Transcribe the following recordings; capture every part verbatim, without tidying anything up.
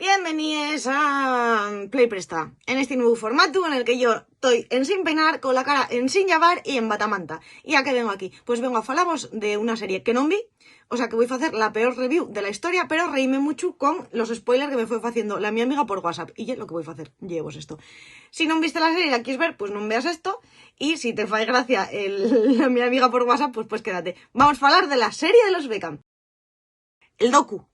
Bienvenidos a Play Presta, en este nuevo formato en el que yo estoy en sin peinar, con la cara en sin llavar y en batamanta. ¿Y a qué vengo aquí? Pues vengo a falavos de una serie que non vi, o sea que voy a hacer la peor review de la historia, pero reíme mucho con los spoilers que me fue haciendo la mi amiga por WhatsApp. Y es lo que voy a hacer, llevos esto. Si no viste la serie y la quieres ver, pues no veas esto. Y si te fai gracia el, la mi amiga por WhatsApp, pues, pues quédate. Vamos a hablar de la serie de los Beckham. El docu.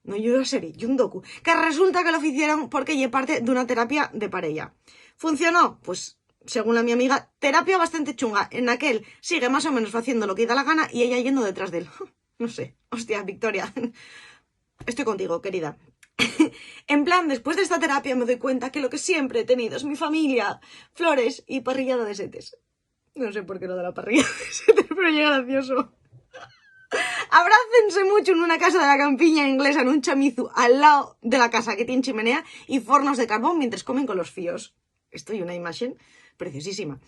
No, yo la serie, yo un docu. Que resulta que lo hicieron porque ye parte de una terapia de pareja. ¿Funcionó? Pues, según la mi amiga, terapia bastante chunga. En aquel sigue más o menos haciendo lo que da la gana y ella yendo detrás de él. No sé. Hostia, Victoria. Estoy contigo, querida. En plan, después de esta terapia me doy cuenta que lo que siempre he tenido es mi familia, flores y parrillada de setes. No sé por qué lo de la parrillada de setes, pero es gracioso. Abrácense mucho en una casa de la campiña inglesa, en un chamizu, al lado de la casa que tiene chimenea y fornos de carbón mientras comen con los fíos. Esto ye una imagen preciosísima.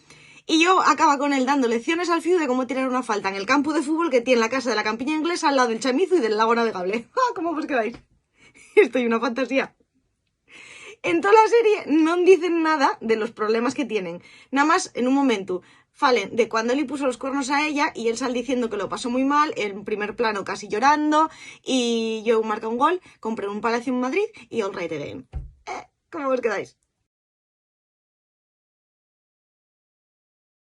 Y yo acaba con él dando lecciones al fíu de cómo tirar una falta en el campo de fútbol que tiene la casa de la campiña inglesa al lado del chamizu y del lago navegable. ¡Ah, cómo vos quedáis! Esto ye una fantasía. En toda la serie no dicen nada de los problemas que tienen. Nada más en un momento falen de cuando él le puso los cuernos a ella y él sale diciendo que lo pasó muy mal, en primer plano casi llorando, y yo marca un gol, compré un palacio en Madrid y all right again. Eh, ¿cómo vos quedáis?